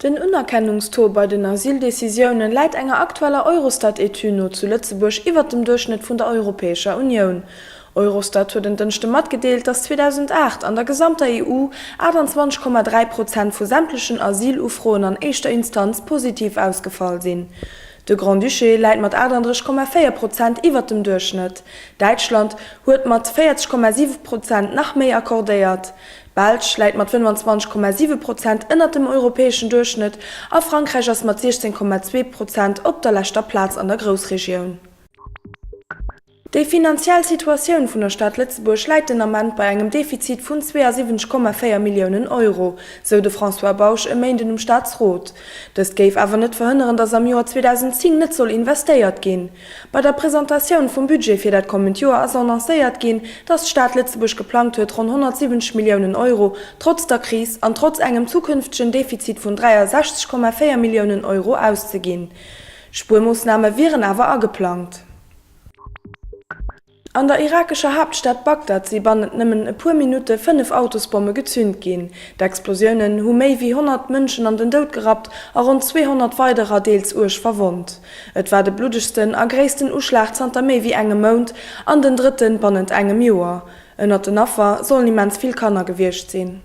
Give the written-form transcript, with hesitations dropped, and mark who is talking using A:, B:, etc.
A: Den Unerkennungstaux bei den Asyldecisiounen läit enger aktueller Eurostat-Etüd no zu Lëtzebuerg iwwert dem Duerchschnëtt vun der Europäescher Unioun. Eurostat huet en Dënschde matgedeelt, datt 2008 an der gesamter EU 28,3 Prozent vu sämtlechen Asylufroen an éischter Instanz positiv ausgefall sinn. De Grand-Duché läit mat 38,4 Prozent iwwert dem Duerchschnëtt. Däitschland huet mat 40,7 Prozent nach méi accordéiert. D'Belsch läit mat 25,7 Prozent ënnert dem europäeschen Duerchschnëtt a Frankräich ass mat 16,2 Prozent op der leschter Plaz an der Groussregioun. Déi finanziell Situatioun vun der Stad Lëtzebuerg läit den Ament bei engem Defizit vun 72,4 Milliounen Euro, sou de François Bausch e Méinden um Staatsrot. Dëst géif awer net verhënneren, datt am Joer 2010 net soll investéiert ginn. Bei der Presentatioun vum Budget fir dat kommend Joer ass annoncéiert ginn, datt d'Stad Lëtzebuerg geplangt huet, ronn 170 Milliounen Euro, trotz der Kris an trotz engem zukünftegen Defizit vun 63,4 Milliounen Euro auszeginn. Spuermoossname wieren awer ageplangt. An der irakescher Haaptstad Bagdad si bannent nëmmen e puer Minutte 5 Autosbomme gezünt ginn. D'Explosiounen hu méi wéi 100 Mënschen an den Doud gerappt a ronn 200 weiderer deels uerg verwonnt. Et war de bluddegsten a gréissten Uschlag zanter méi wéi engem Mount an den drëtte bannent engem Joer. Ënnert den Affer sollen immens vill Kanner gewiescht sinn.